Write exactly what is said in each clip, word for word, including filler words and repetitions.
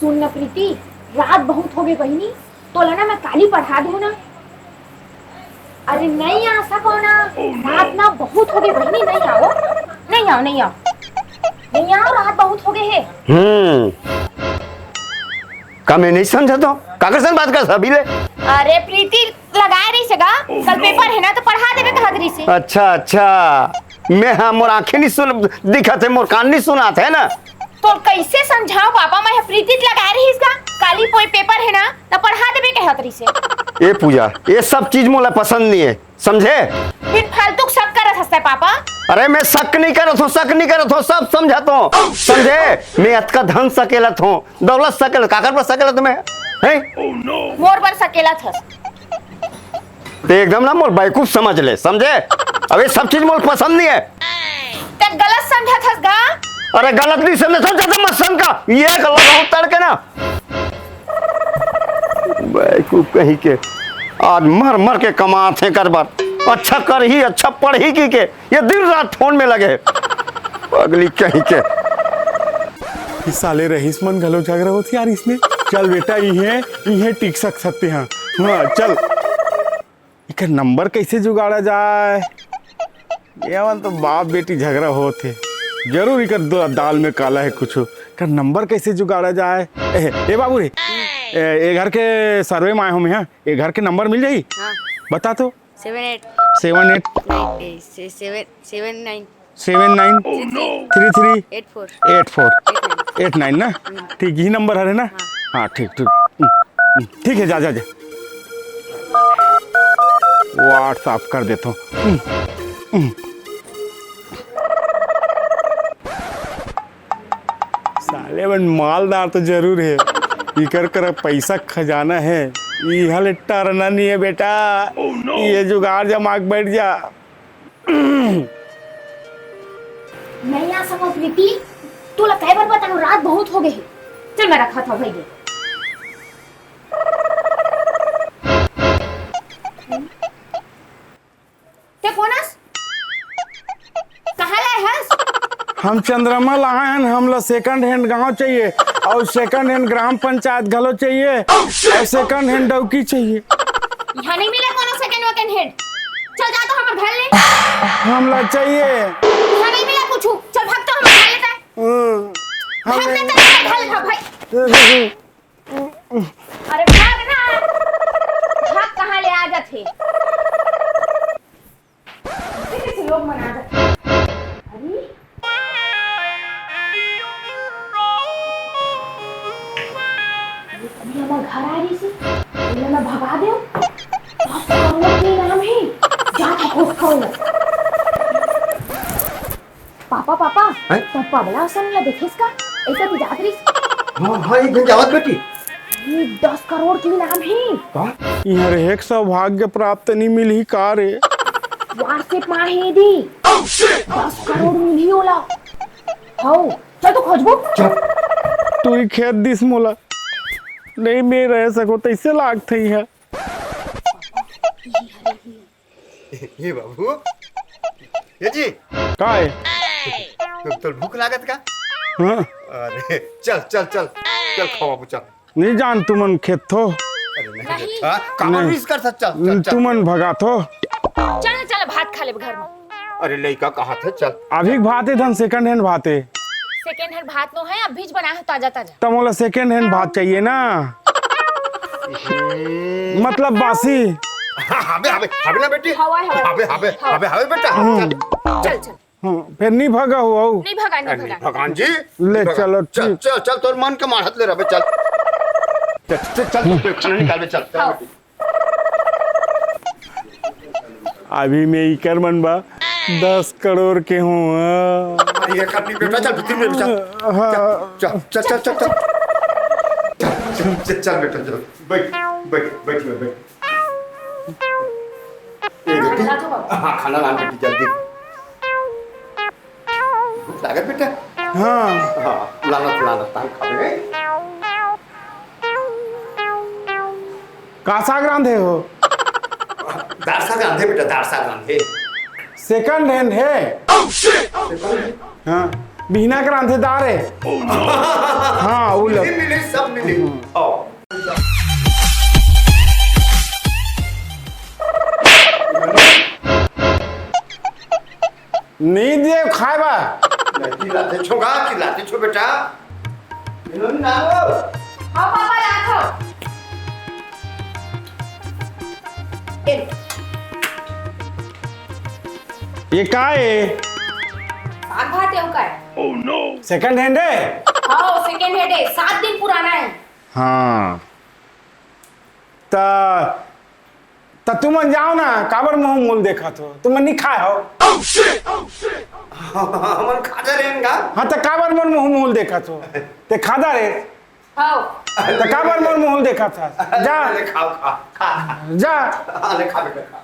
सुन न प्रीति, रात बहुत होगे बहिनी, तोला ना मैं काली पढ़ा दूँ ना। अरे नहीं आ सको ना, रात ना बहुत होगे बहिनी, नहीं आओ, नहीं आओ, नहीं आओ, नहीं आओ, रात बहुत होगे हे। हम्म। का मैं नहीं समझत हँव? काकर संग बात करत हस अभी ले? अरे प्रीति लगाए रहिस हे गा, कल पेपर हे ना, तो पढ़ा देबे कहत रहिस हे। अच्छा, अच्छा। मैं, हाँ, मोर आँखें नहीं सुन, दिखत हे, मोर कान नहीं सुनात हे ना। तो कइसे समझाओं पापा, मैं प्रीति लगाए रहिस गा, काली पोई पेपर हे ना, त पढ़ा देबे कहत रहिस हे। ए पूजा, ये सब चीज मोला पसंद नहीं हे, समझे? फिर फालतू शक करत हस तैं पापा। अरे मैं शक नहीं करत हँव, शक नहीं करत हँव, सब समझत हँव, समझे? मैं अतका धन सकेलत हँव, दौलत सकेलत, काकर बर सकेलत मैं? हैं? मोर बर सकेलत हस। तैं एकदम ना मोला बेवकूफ समझ ले, समझे? अब ये सब चीज मोला पसंद नहीं हे। तैं गलत समझत हस गा। अरे गलत नहीं समझत हँव, ज्यादा मत समझ का। ये गलत हो तड़के ना। बेवकूफ कहीं के। आज मर मर के कमात हे कर बर। अच्छा करही, अच्छा पढ़ही कहिके ये दिन रात फोन में लगे हे। पगली कहीं के। ये साले रहीस मन घलो झगरा होत हे यार इसने। चल बेटा, इहें, इहें टिक सकत हन। हाँ, चल। एकर नंबर कइसे जुगाड़ा जाए? ये मन तो बाप बेटी झगरा होत हे। जरूर एकर द-, दाल में काला हे कुछु। एकर नंबर कइसे जुगाड़ा जाए? ए, ए बाबू रे, ए, ए घर के सर्वे में आए हँव मैं, हाँ? ए घर के नंबर मिल जाही? हाँ। बता तो। Seven eight. Seven eight. Nine, uh, seven-, seven, seven nine. Seven nine. Three three. Eight four. Eight four. Eight nine. Eight nine ना? हम्म। ठीक, यही नंबर हरे ना? हाँ। हाँ, ठीक, ठीक। हम्म, हम्म, ठीक हे, जा, जा, जा। WhatsApp कर देथँव। हम्म, हम्म। साले मन मालदार तो जरूर हे, एकर करा पैसा खजाना हे, इहाँ ले टरना नहीं हे बेटा। ये जुगाड़ जमा के बैठ जा। नहीं आ सकँव प्रीति, तोला कै बार बताहूँ, रात बहुत होगे हे। चल मैं रखत हँव भइया। तैं कोन हस? कहाँ ले आए हस? हम चंद्रमा ले आए हन, हमला second hand गाँव चाहिए अउ second hand ग्राम पंचायत घलो चाहिए अउ second hand डौकी चाहिए। इहाँ नहीं मिले कोनो second वैकेंड hand। चल जा तो हमर घर ले। हमला चाहिए। इहाँ नहीं मिले कुछु। चल भाग तो हमर घर ले तैं। हम्म, भाग हमें ना तैं हमर घर ले भाग भाई। अरे भाग ना, भाग कहाँ ले आ जाथे? कैसे कैसे लोग मन आ जाथे? अरे, ये कभी हमर घर आ रही सी, इन्हें मैं भगा दे। दस करोड़ के इनाम है, जा तो खुश खाओ। पापा, पापा, हैं? तैं पबला असन ला देखेस का? ऐसा तो जात रहिस। हाँ, हाँ, एक दिन जावत बेटी। ये दस करोड़ के इनाम है। का? इहाँ रहे के सौभाग्य प्राप्त नहीं मिलही का रे? वार से पाहे दी। दस करोड़ मिलही ओला। हौ, चल तो खोजबो। चल। तू ही खेत दिस मोला। नहीं, मैं रह सको, तैसे लागथे इहाँ। ये बाबू, ये जी। का है? तो, तो भूख लागत का? हाँ। अरे, चल, चल, चल, चल खाओ बाबू, चल। नहीं जान तुमन खेत थो। अरे नहीं नहीं। बेटा, काबर नहीं। Miss कर सकत, चल, चल, चल। तुमन भगा थो। चल, चल, भात खा ले घर में। अरे लइका कहा थे, चल। अभी भात है धन second hand भात है। Second hand भात नो है, अभी बना है ताजा ताजा। तब मोला second hand भात चाहिए ना। हम्म। मतलब बासी। हाँ, हवे, हवे, हवे ना बेटी। हवा, हवा। हवे, हवे, हवा। हवे, हवे बेटा। हम्म। चल। चल, चल। हाँ, फिर नहीं भगा हो, आओ। नहीं भगा, नहीं अरे, भगा। भगवान जी, ले, नहीं भगा। चलो, चल, ठीक। चल, चल, तोर मन के मारत ले रहे, चल। चल, चल, चल, चल, खाना निकाल बे, चल, चल हाँ। बेटी। अभी मैं इकर मन बा दस करोड़ के हूँ, हाँ। अरे, ये कर नहीं बेटा, चल, भीतर में चल। हाँ। चल, चल, चल, चल, चल। चल, चल, चल, चल बेटा, चल। बैठ, बैठ, बैठ, बैठ, बैठ। ए, बेटी। हाँ, खाना ला बेटी, जल्दी। भूख लागत बेटा? हाँ। हाँ, लानत, लानत, तान खाबे। का साग रांधे हो? दार साग रांधे बेटा, दार साग रांधे। Second hand है? Second hand? हाँ। बिहना के रांधे दार हे। हाँ, वो लग। मिली, मिली, सब मिली। आओ। नहीं दे खाए बा। नहीं, चिल्लाते छो गा, चिल्लाते छो बेटा। इन्होंने ना लो। हाँ पापा, लात हो। ये का हे? साग भात हे, वो का हे? Second hand हे? हाँ, second hand हे, सात दिन पुराना हे। हाँ। त, त तुमन जाव ना, काबर मुंह मुंह देखत हो? तुमन नहीं खाए हो? हमन खा जा रहे हैं का? हाँ, त काबर मन मुंह मुंह देखत हो? ते खा जा रहे। हाँ। त काबर मन मुंह देखत हो? जा। ले खाओ, खा, खा, खा। जा। हाँ, ले खा बेटा, खा।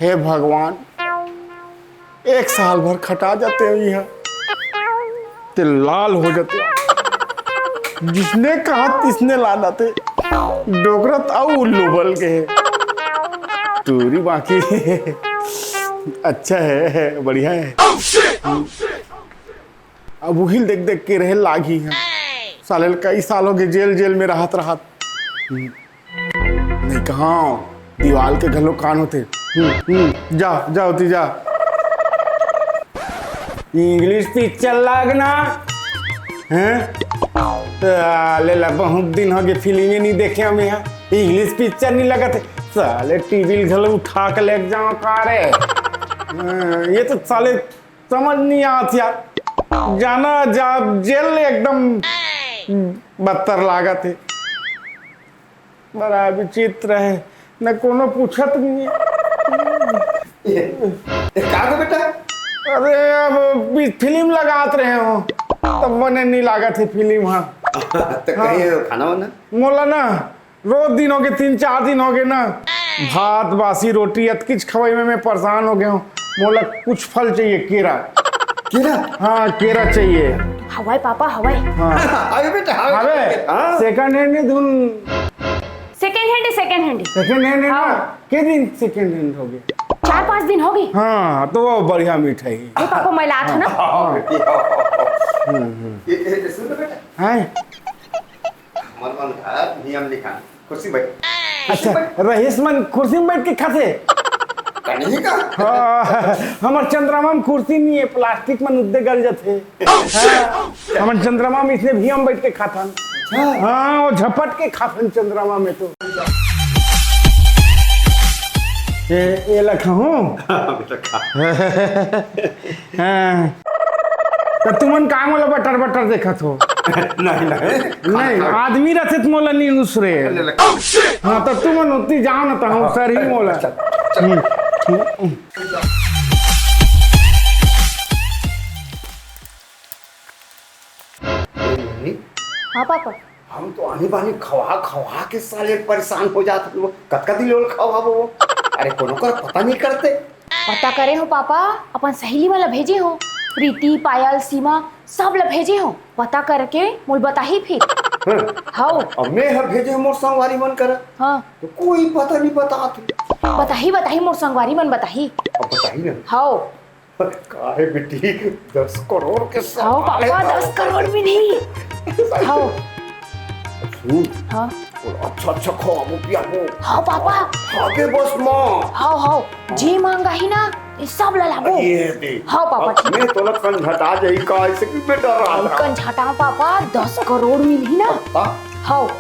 हे भगवान, एक साल भर खटा जाते हो इहाँ, ते लाल हो जाते हो। जिसने कहा तिसने ला जाते, डोकरा त अउ उल्लू बन के हे। टूरी बाकी अच्छा हे, बढ़िया हे। अब उही ल देख देख के रहे लागी हे। साले ल कई साल हो गए जेल जेल में रहत रहत। नहीं कहाँ, दीवाल के घलो कान होते। हम्म, हम्म, जा, जा होती जा। English picture लागना, हैं? साले ला बहुत दिन हो गए फिल्में नहीं देखे हमें यहाँ। English picture नहीं लगत हे। साले टीवी घलो उठा के लेके जाओ का रे? हाँ, ये तो साले समझ नहीं आत यार। जाना जा जेल एकदम बदतर लागत हे। बड़ा विचित्र हे, न कोनो पूछत नहीं हे। ये, ये का हो बेटा? अरे अब बी-, फिल्म लगात रहे हो, तब मने नहीं लागत हे फिल्म। हाँ। तो कहीं हाँ। खाना वाना? मोला ना रोज दिन हो गए, तीन चार दिन हो गए ना, भात बासी रोटी अतकिच खवाई में मैं परेशान हो गया हूँ। मोला कुछ फल चाहिए, केरा। केरा? हाँ, केरा चाहिए। हवय पापा, हवय। हाँ। अरे बेटा, हाँ। अबे, हाँ। Second hand नहीं धुन। Second hand, second hand। Second hand है ना? हाँ। के दिन second hand हो गया? चार पाँच दिन हो गए। हाँ, तो वो बढ़िया मिठाई। अरे पापा, मैं लात हूँ ना। हाँ। हम्म, हम्म। ये, ये, ये सुन लो बेटा। हैं? मन मन घर नियम लिखा, कुर्सी बैठ। अच्छा, रहीस मन कुर्सी में बैठ के खाथे? कहीं का? हाँ, हमर चंद्रमा में कुर्सी नहीं है, प्लास्टिक में उद्दे गल जाथे। हाँ, हमर चंद्रमा में इसने भी हम बैठ के खाथन। अच्छा। हाँ, वो झपट के खाथन चंद्रमा में तो। ये, ये लखा हूँ। हाँ, बेटा खा। हाँ। त तुमन का मोला बटर बटर देखत हो? नहीं, नहीं। नहीं, आदमी रथे त मोला नहीं उसरे। ले, ले। हाँ, त तुमन उतनी जाओ ना, त हम सर ही मोला। चल, चल। हम्म, हम्म। हाँ, पापा। हम तो आनी बानी खवा खवा के साले परेशान हो जात हन। कतका दिन ओला खवाबो वो? अरे कोनो कर पता नहीं करते। पता करे हो पापा, अपन सहेली मन ला भेजे हो, प्रीति, पायल, सीमा, सब ला भेजे हो। पता करके मोला बताही फिर। हाँ। हव। अब मैं ह भेजे हो मोर संगवारी मन करा। हाँ। तो कोई पता नहीं बतात। बताही, बताही, मोर संगवारी मन बताही। अब बताही ना। हव। काहे बेटी, दस करोड़ के हव सवाल पापा, है। दस करोड़ भी नहीं। हव। सुन, हाँ। बोल, अच्छा अच्छा खवाबो पियाबो। हव पापा। खाके बस माँ। हव, हव। जे मांगही ना, ये सब ला लाबो। ये दे। हव पापा, अब ठीक। मैं तोला कंझटा जाही का, ऐसे कि बेटा रात रात। कंझटा पापा, दस करोड़ मिलही ना। पक्का? हव।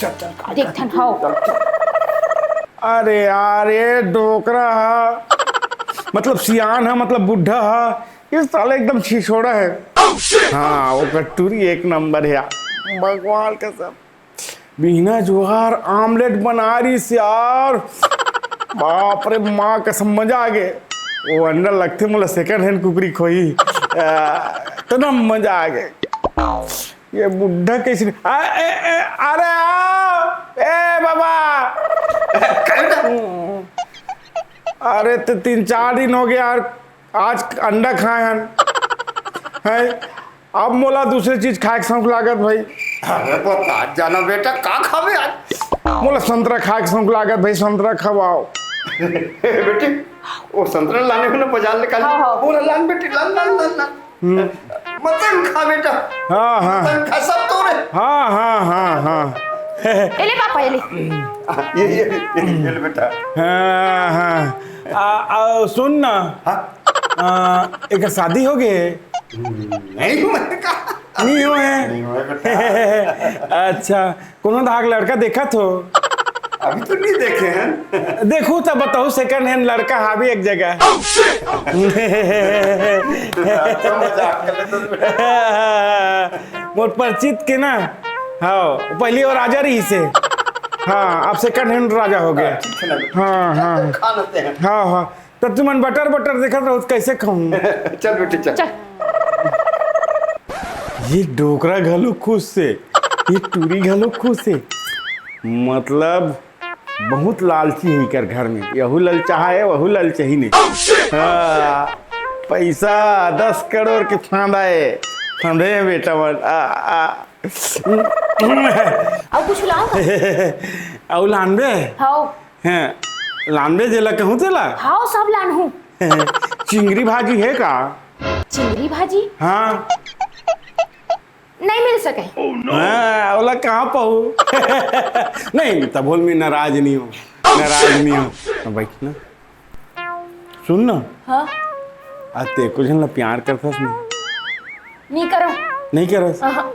चल चल का, देखथन, चल, हव। चल, चल। अरे यार, ये डोकरा हा, मतलब सियान हा, मतलब बुढ़ा हा, ये साला एकदम छिछोड़ा है। हाँ, वो कटूरी एक नंबर है यार, भगवान कसम। बिहना जुहार आमलेट बना रहीस यार, बाप रे, माँ कसम, मजा आ गए। वो अंडा लगथे मोला second hand कुकरी खोही, आ, इतना मजा आ गए। ये बुढ़ा कैसे, आ, ए, ए, अरे आओ, ए बाबा। अरे तो तीन चार दिन हो गए यार, आज अंडा खाए हन, हैं? अब मोला दूसरे चीज खाए के शौक लागत भाई। अरे बता जाना बेटा, का खाबे आज? मोला संतरा खाए के शौक लागत भाई, संतरा खवाओ। बेटी, वो संतरा लाने हो ना बाजार ले काली। हाँ, हाँ। वो लान बेटी, लान, लान, लान, लान। हम्म। मतंग खा बेटा। हाँ, हाँ। मतंग खा, सब तोरे। हाँ, हाँ, हाँ, हाँ। ए ले पापा, ए ले। ये, ये, ये, ये ले बेटा। हाँ, हाँ। आ, आ, सुन ना। हाँ? आ, एकर शादी हो गए? नहीं हुआ है का? नहीं हुआ है? नहीं हुआ है बेटा। अच्छा, कोनो धाक लड़का देखत हो? अभी तो नहीं देखे हैं। देखू त बताऊ, second hand लड़का हावे एक जगह। अच्छा, मजाक कर लेते हो। मोर परिचित के ना, हाँ, पहली वो राजा रहिसे। हाँ, अब second hand राजा हो गया। ठीक है ना बेटा। हाँ, हाँ। खा लेते हैं। हाँ, हाँ। त तुमन बटर बटर देखत रहो, कैसे खाऊं? चल बेटी, चल। चल। ये डोकरा घलो खुश से, ये टूरी घलो खुश से। मतलब, बहुत लालची है एकर घर में, यहू ललचाहा है, वहू ललचाही नहीं। हाँ, पैसा दस करोड़ के फांदा है, फांदे हैं बेटा मन। आ, आ। अउ कुछ लाओ। अउ लानबे? हाँ। हैं, लानबे जेला कहूँ तेला? हाँ, सब लानहूँ। चिंगरी भाजी है का? चिंगरी भाजी? हाँ। नहीं मिल सके। हाँ, ओला कहाँ पाहूँ? नहीं, तब बोल मैं नाराज नहीं हूँ, नाराज नहीं हूँ। अब बैठ ना। सुन ना। हाँ? आ ते कुछ ना प्यार करथस नहीं? नहीं करो। नहीं करस? हाँ।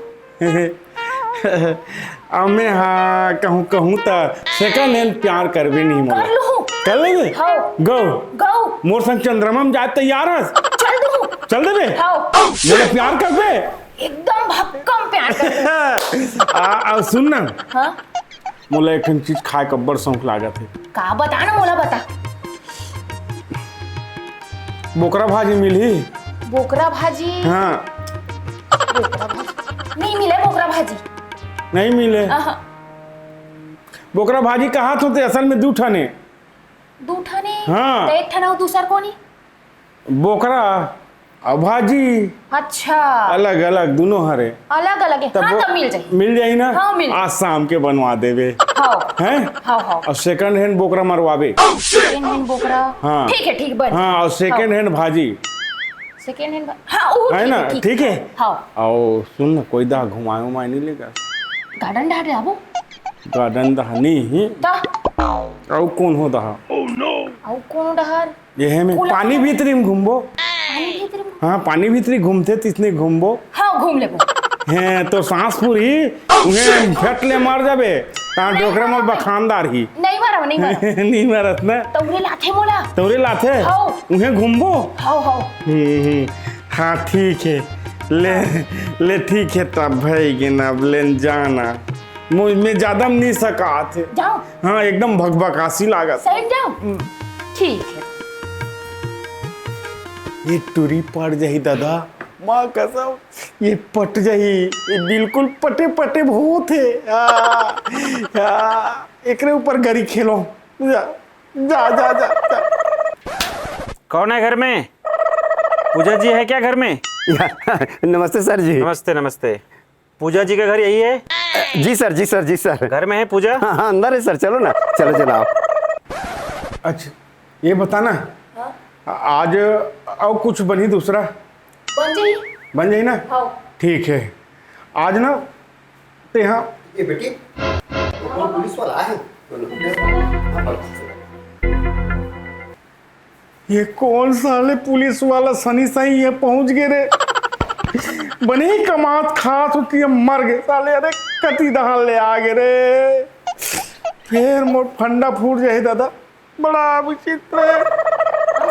अब मैं हाँ कहूँ, कहूँ त second hand प्यार करबे नहीं मोला। कर लूँ। कर लेबे? हाँ। गो। गो। मोर संग चंद्रमा में जाए तैयार हस? चल दूँ। चल देबे? हाँ। मोला प्यार करबे? एकदम भक्कम प्यार करबे। आ, आ, सुन ना। हाँ? मोला एक ठन चीज खाए के अब्बड़ शौक लागत हे। का बता ना, मोला बता। बोकरा भाजी मिलही? बोकरा भाजी? हाँ। बोकरा भाजी? नहीं मिले बोकरा भाजी। नहीं मिले? आहा। बोकरा भाजी कहात हो ते असल में दू ठन हे। दू ठन हे? हाँ। त एक ठन अउ दूसर कोनी? बोकरा अउ भाजी। अच्छा। अलग अलग दूनों हरे। अलग अलग हे। तब हाँ, वो तब मिल जाही। मिल जाही ना? हाँ, मिल जाही। आज शाम के बनवा देबे। हाँ। हैं? हाँ, हाँ। अउ second hand बोकरा मरवाबे। Second hand बोकरा? हाँ। ठीक हे, ठीक बन। हाँ, अउ second hand भाजी। Second hand भा-, हाँ, वो है ठीक ना? हे, ठीक ठीक हे। हाँ। अउ सुन ना, कोई दा घुमाए उमाए नहीं लेगा? Garden डहर जाबो? Garden डहर नहीं हे। ता? अउ कोन हो डहर? अउ कोन डहर? ये हे में कोला पानी भीतरी में घूमबो। पानी भीतरी में? हाँ, पानी भीतरी घूमथे तिसने घूमबो। हाँ, घूम लेबो। हैं, तो सांस पूरी, उहें फट ले मर जाबे। ता डोकरा मोर बखानदार ही। नहीं मरव, नहीं मरव। नहीं मरत ना। तौरे लाथे मोला। तौरे लाथे? हाँ। उहें घूमबो? हाँ, हाँ। हम्म, हम्म। हाँ, ठीक हे। ले, ले, ठीक हे, तब भई गे ना, अब लेन जाना। मुझ में ज्यादा नहीं सकात हे। जाओ। हाँ, एकदम भकभकासी लागत। सही जाओ। हम्म। ठीक हे। ये टूरी पट जाही दादा, माँ कसम, ये पट जाही, ये बिल्कुल पटे पटे भूत हे। आ, आ, एकरे ऊपर गरी खेलो। जा, जा, जा, जा, जा। कौन है घर में? पूजा जी है क्या घर में? या, नमस्ते सर जी। नमस्ते, नमस्ते। पूजा जी का घर यही है? जी सर, जी सर, जी सर। घर में है पूजा? हाँ, हाँ, अंदर है सर, चलो ना, चलो, चलो आओ। अच्छा, ये बता ना, हाँ? आज अउ कुछ बनही दूसरा? बन जाही। बन जाही ना? हाँ। ठीक हे, आज ना ते हाँ। ए बेटी, वो पुलिस वाला आए हैं। हाँ, बड़ा। ये कोन साले पुलिस वाला सनी साई ये पहुंच गे रे। बने ही कमात खात होती है, मर गे साले। अरे कति डहर ले आ गे रे। फेर मोर फंडा फूट जाही दादा, बड़ा विचित्र हे। हाँ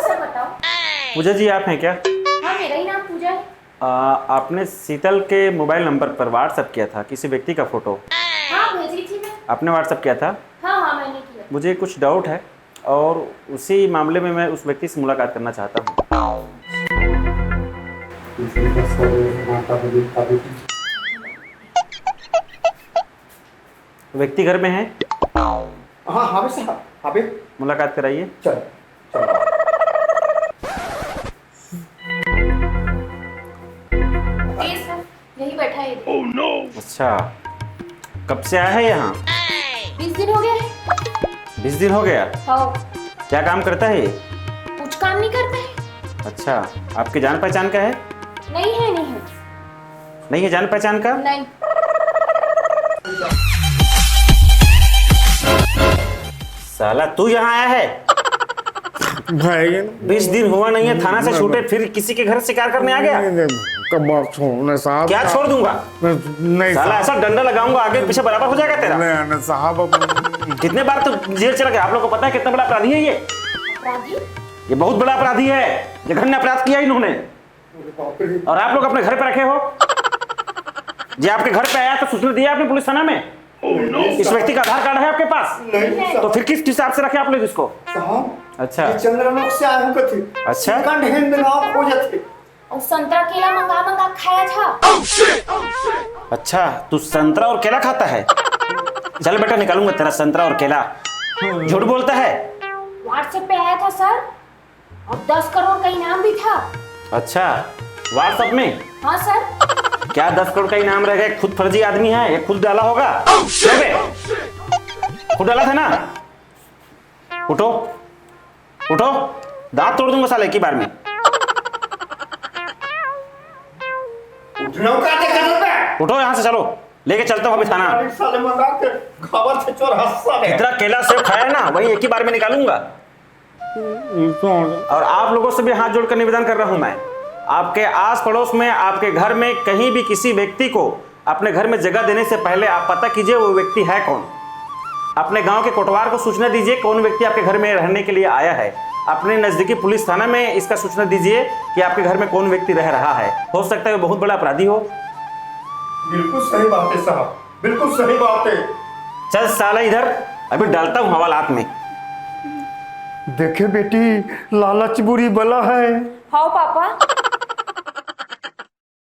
सर, बताओ। पूजा जी, आप हैं क्या? हाँ, मेरा ही नाम पूजा है। आ, आपने शीतल के मोबाइल नंबर पर WhatsApp किया था किसी व्यक्ति का फोटो। हाँ, भेजी थी मैं। आपने WhatsApp किया था? हाँ, हाँ, मैंने किया। मुझे कुछ डाउट है और उसी मामले में मैं उस व्यक्ति से मुलाकात करना चाहता हूँ। व्यक्ति घर में है? हाँ, हावे साहब, हावे। मुलाकात कराइए। चल, चल। ये सर, यही बैठा है। अच्छा, कब से आया है यहाँ? बीस दिन हो गया है। बीस दिन हो गया? हाँ। क्या काम करता है ये? अच्छा, आपके जान पहचान का है? नहीं है, नहीं है। नहीं है जान पहचान का? नहीं। साला तू यहाँ आया है? भाई, बीस दिन हुआ नहीं है थाना से छूटे, फिर किसी के घर शिकार करने आ गया? नहीं, नहीं, कबाब छोड़ना साहब। क्या छोड़ दूंगा? नहीं, नहीं साला, साहब। ऐसा डंडा लगाऊंगा, आगे पीछे बराबर हो जाएगा तेरा। नहीं, नहीं साहब, अब कितने बार तो जेल चला गया? आप लोग को पता है कितना बड़ा अपराधी है ये? अपराधी? ये बहुत बड़ा अपराधी है, जघन्य अपराध किया इन्होंने। अरे बाप रे। और आप लोग अपने घर पे रखे हो? जी, आपके घर पे आया तो सूचना दिया आपने पुलिस थाना में? इस व्यक्ति का आधार कार्ड है आपके पास? नहीं, नहीं। तो फिर किस हिसाब से रखे आप लोग इसको? साहब, अच्छा। ये चंद्रलोक से आए हों कथे। अच्छा। सेकंड हैंड में नाव खोजत थे। और संतरा केला मंगा मंगा खाया था। अच्छा, तू संतरा और केला खाता है? चल बेटा, निकालूंगा तेरा संतरा और केला। झूठ बोलता है। WhatsApp पे आया था सर, और दस करोड़ का इनाम भी था। अच्छा, WhatsApp में? हाँ सर। क्या दस करोड़ का इनाम रहेगा? खुद फर्जी आदमी है, ये खुद डाला होगा। क्यों बे? खुद डाला था ना? उठो, उठो, दांत तोड़ दूंगा साले एक ही बार में। उठना का देखा था बे? उठो यहाँ से, चलो, लेके चलता हूँ अभी थाना। अरे साले मजाक कर, खावर से चोर हंस साले। इतना केला सेब खाया है ना, वही एक ही बार में निकालूंगा। और आप लोगों से भी हाथ जोड़कर निवेदन कर रहा हूं मैं, आपके आस पड़ोस में, आपके घर में कहीं भी किसी व्यक्ति को अपने घर में जगह देने से पहले आप पता कीजिए वो व्यक्ति है कौन। अपने गांव के कोटवार को सूचना दीजिए कौन व्यक्ति आपके घर में रहने के लिए आया है। अपने नजदीकी पुलिस थाना में इसका सूचना दीजिए कि आपके घर में कौन व्यक्ति रह रहा है। हो सकता है वो बहुत बड़ा अपराधी हो। बिल्कुल सही बात है साहब, बिल्कुल सही बात है। चल साला इधर, अभी डालता हूँ हवालात में। देखे बेटी, लालच बुरी बला है। हाँ पापा।